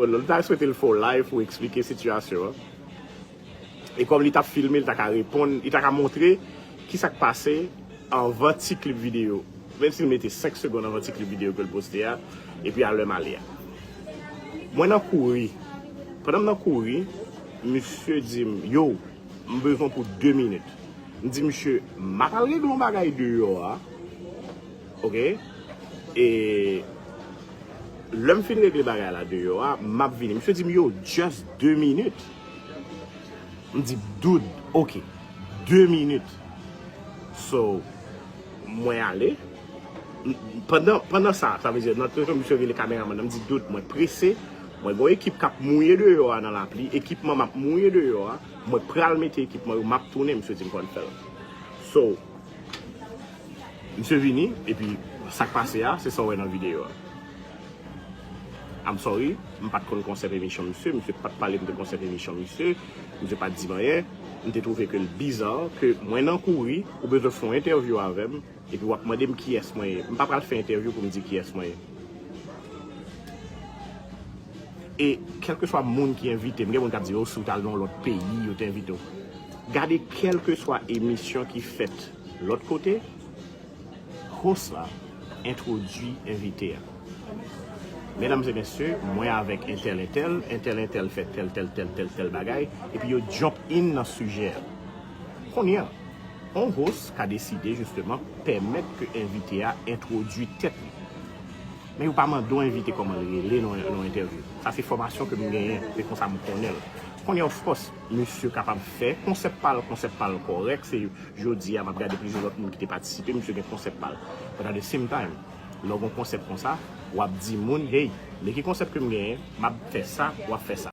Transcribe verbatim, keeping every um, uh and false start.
Bon, nou ta swete l fè w live pou eksplike sitiyasyon an. E kòm li t ap filme, li ta ka reponn, li ta ka montre ki sa k pase anvan ti klip videyo. Menm si l mete senk segonn anvan ti klip videyo ke l poste a, epi a lè m ale a. Mwen nan kouri. Pandan m nan kouri, misye di m, yo, m bezwen pou de minit. M di misye, m ap al regle yon bagay deyò a. Oke? E lè m fin regle bagay la deyò a, m ap vini. Misye di m, yo, just de minit. M di, dude, oke, de minit. So, mwen ale. M- Pandan, pandan sa, sa vle di, nan tan misye rele kameramann nan, m di, dude, mwen prese, mwen gen yon ekip k ap mouye deyò a nan lapli, ekipman m ap mouye deyò a, mwen pral mete ekipman yo, m ap tounen, misye di m konn fè l. So, misye vini, epi sa k pase a, se sa w wè nan videyo a. I'm sorry, m pa t konn konsèp emisyon misye, misye pa t pale m de konsèp emisyon misye, misye pa t di m anyen. M te twouve ke l biza ke mwen nan kouri, ou bezwen fè yon entèvyou avè m, epi w ap mande m kiyès mwen ye. M pa pral fè entèvyou pou m di kiyès mwen ye. E kèlkeswa moun ki envite m, gen moun k ap di, o, si w t al nan yon lòt peyi, yo te envite w. Gade kèlkeswa emisyon ki fèt lòt kote, host la entwodui envite a. Medam e mesye, mwen avèk entèl entèl, entèl entèl fè tèl tèl tèl tèl tèl bagay, epi yo jump in nan sijè a. Kounye a, yon host ka deside jisteman pèmèt ke envite a entwodui tèt li. Men yo pa mande w envite kòman l rele nan nan entèvyou. Sa se fòmasyon ke m genyen, se konsa m konnen l. Kounye a, of course, misye kapab fè konsèp pa l, konsèp pa l kòrèk, se jodi a, m ap gade plizyè lòt moun ki te patisipe, misye gen konsèp pa l. But at the same time, lè w gen konsèp konsa, w ap di moun, hey, men ki konsèp ke m genyen, m ap fè sa, w ap fè sa.